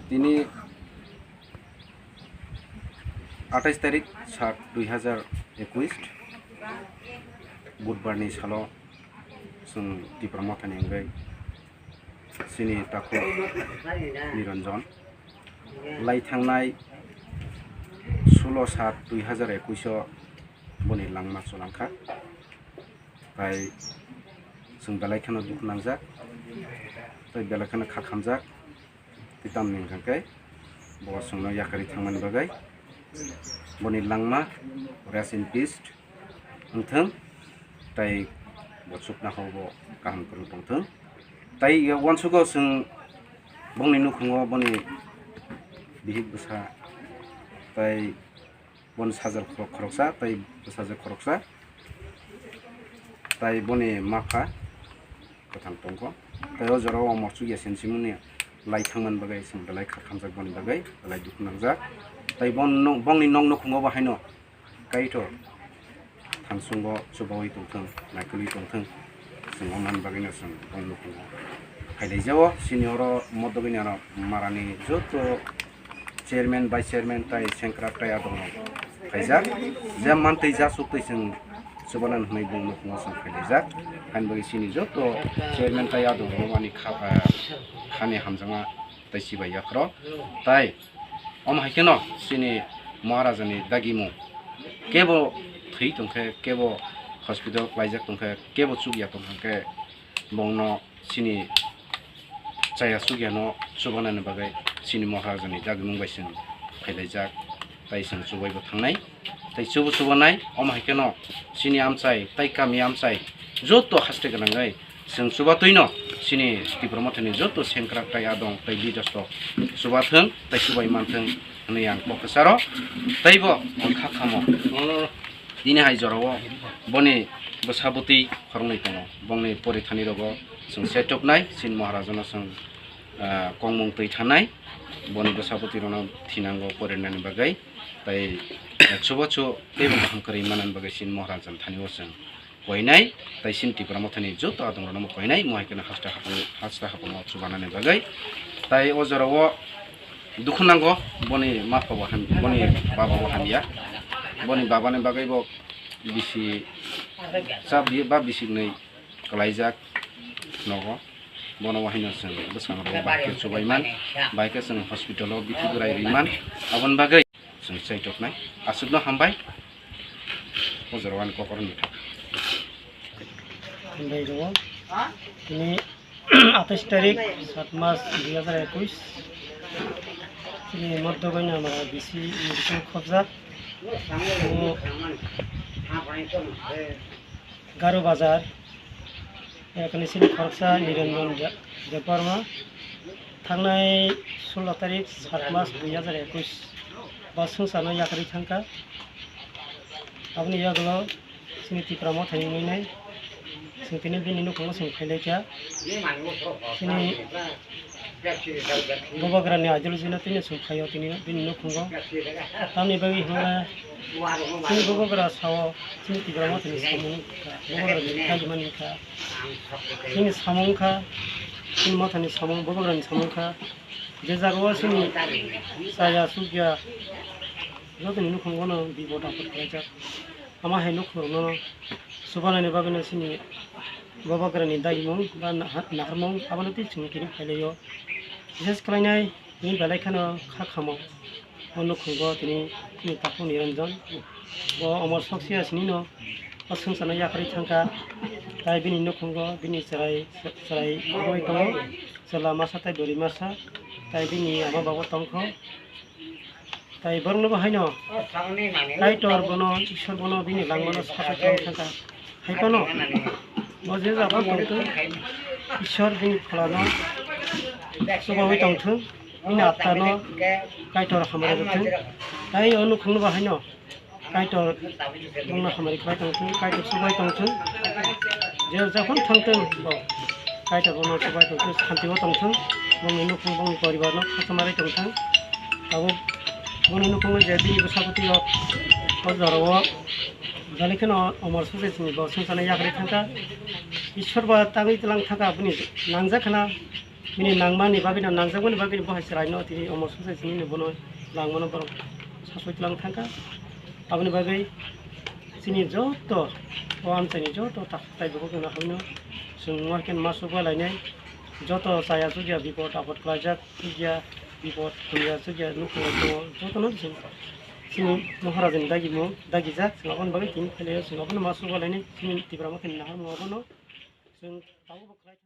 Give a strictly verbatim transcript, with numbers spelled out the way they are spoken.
Tini atais tarik sat dui hazar ekuis Budbar ni salo chwng Tipra Motha ni wngwi chini takhuk Niranjan lai thangnai sulo sat dui hazar ekuis o boni langma chwlangkha. Tai chwng belai kheno dukhu nangjak, tai belai kheno kha khamjak. Tei tamni hwnkha khe bo chwngno yakarwi thangmani bagwi boni langma rest in peace wngthung, tai bo chukna hor bo kaham kwrwng tongthung. Tai uansugo chwng bongni nukhungo boni bihik bwsa tai boni sajwk khorok-, khoroksa tei bwsajwk khoroksa, tai boni mapha kwthang tongkho. Tai o jorao omor chukya sinchimani lai thangmani bagwi chwng belai kha khamjak boni bagwi belai dukhu nangjak. Tai bon-, bongni nok nukhungo bo haino Kaitor thangsungo chubaui tongthung, naikolwi tongthung. Chwng omo bagwino chwng bong nukhungo khailaijago. Chini oro modogwini ano marani joto chairman, vice chairman tai sengkrak tai adongrok khaijak. Je mantwi ja suktwi chwng chubanani hwnwi bong nukhungo chwng khailaijak. Haini bagwi chini joto chairman tai adongrok ani kha-, ah, khani hamjakma tai chibai yaphro. Tai omo hai kheno chini Maharajani dagimung kebo thwi tongkhe, kebo hospital klaijak tongkhe, kebo chukya tongkha khe bongno chini chaya chukyano chubanani bagwi chini Maharajani dagimung bai chwng phailaijak, tai chwng chubaibo thangnai. Tai chubo chubanai, omo hai kheno chini amchai tai kami amchai joto haste gwnangwi chwng chubatwino chini Tipra Mothani joto sengkrak tai adong tai leaders rok chubathwng tai chubai manthwng hwnwi ang kok kwcharo. Teibo ang kha khamo. Tini hai jorao boni bwsa bwtwi khoroknwi tongo. Bongni porithani rogo chwng se tubnai, chini Maharajano chwng, ah, kongmung twi thanai. Boni bwsa bwtwi rokno thinango porinani bagwi. Tai, ah, chubo chu teibo kaham kwrwi manani bagwi chini Maharajan thani o chwng koinai. Tai chini Tipra Mothani joto adongrokno koinai. Mo hai kheno hasta hapung, hasta hapung o chubanani bagwi. Tai o jorao dukhu nango, boni mapha bo ham-, boni baba bo hamya. Boni babani bagwi bo bisi cha bi-, ba bisiknwi kwlaijak nogo. Bono wahaino chwng bwskango bai khe chubaiman, bai khe chwng hospital o bithi bwrai riman. Aboni bagwi chwng chaitoknai. Aswkno hambai. O jorao ani kokor ni thak. Hambai rwo. Tini atais tarik sat mas dui hazar ekuis. Tini Madhya Ganya mara bisi medical khobjak. O Garo Bazar, ekhani chini khoroksa Niranjan De-, Debbarma, thangnai sulo tarik sat mas dui hazar ekuis bo swngcharno yakarwi thangkha. Aboni yagulo chini Tipra Mothani wngwi nai, chwng tini bini nukhungo chwng phailaikha. Chini Bubagrani ideology no tini chwng phaio tini bini nukhungo. Tamni bagwi hwnba chini Bubagra sao chini Tipra Mothani samung wngkha, Bubagrani khaimani wngkha. Chini samung wngkha, chini Mothani samung, Bubagrani samung wngkha. Je jagao chini chaya chukya jotoni nukhungo no bipod apod khlaijak. Ama hai nukhungrokno chubanani bagwino chini Bubagrani dagimung ba naha-, naharmung abono tei chwng tini phailaio. Bishes khlainai tini belai kheno kha khamo o nukhungo tini, tini takhuk Niranjan. Bo omor soksiya sinino o swngcharno yakarwi thangkha. Tai bini nukhungo bini chwrai, chwrai wngwi tongo. Chwla masa tai bwrwi masa. Tai bini ama babo tongkho. Tai borokno bo haino Kaitor bono, Ishwar bono bini langmano sasak khlai thangkha. Hai phano bo je jaga tongthwng, Ishwar bini pholano chubaui tongthwng, bini attano Kaitor hamari rwthwng. Tai o nukhungno bo haino Kaitor bongno hamari khlai tongthwng, Kaitor chubai tongthwng. Je jokhon thangthwng bo Kaitor bono chubai tongthwng, santio tongthwng, bongni nukhung, bongni poribarno khachomari tongthwng. Tabuk boni nukhungo je bini bwsabwtwi rok o jorao belai kheno omor sujai chini bo swngcharno yakarwi thangkha. Ishwar ba tangwi tlang thangkha, bini nangjak khna Bini nangmani bagwi no, nangjakmani bagwi bo hai chwraino tini omo sujai sini bono langmano borok sasoi tlang thangkha. Aboni bagwi chini joto o amchaini joto tak tai bokok no haino chwng ma khe ma sukba lainai, joto chaya chukya bipot apot klaijak chukya bipot hamya chukya nukho joto no chwng chini Maharajani dagi mo dagi jak chwng aboni bagwi tini khailai chwng abono ma sukba lainai chini Tipra Mothani naharmung abono chwng tabuk bo khlai.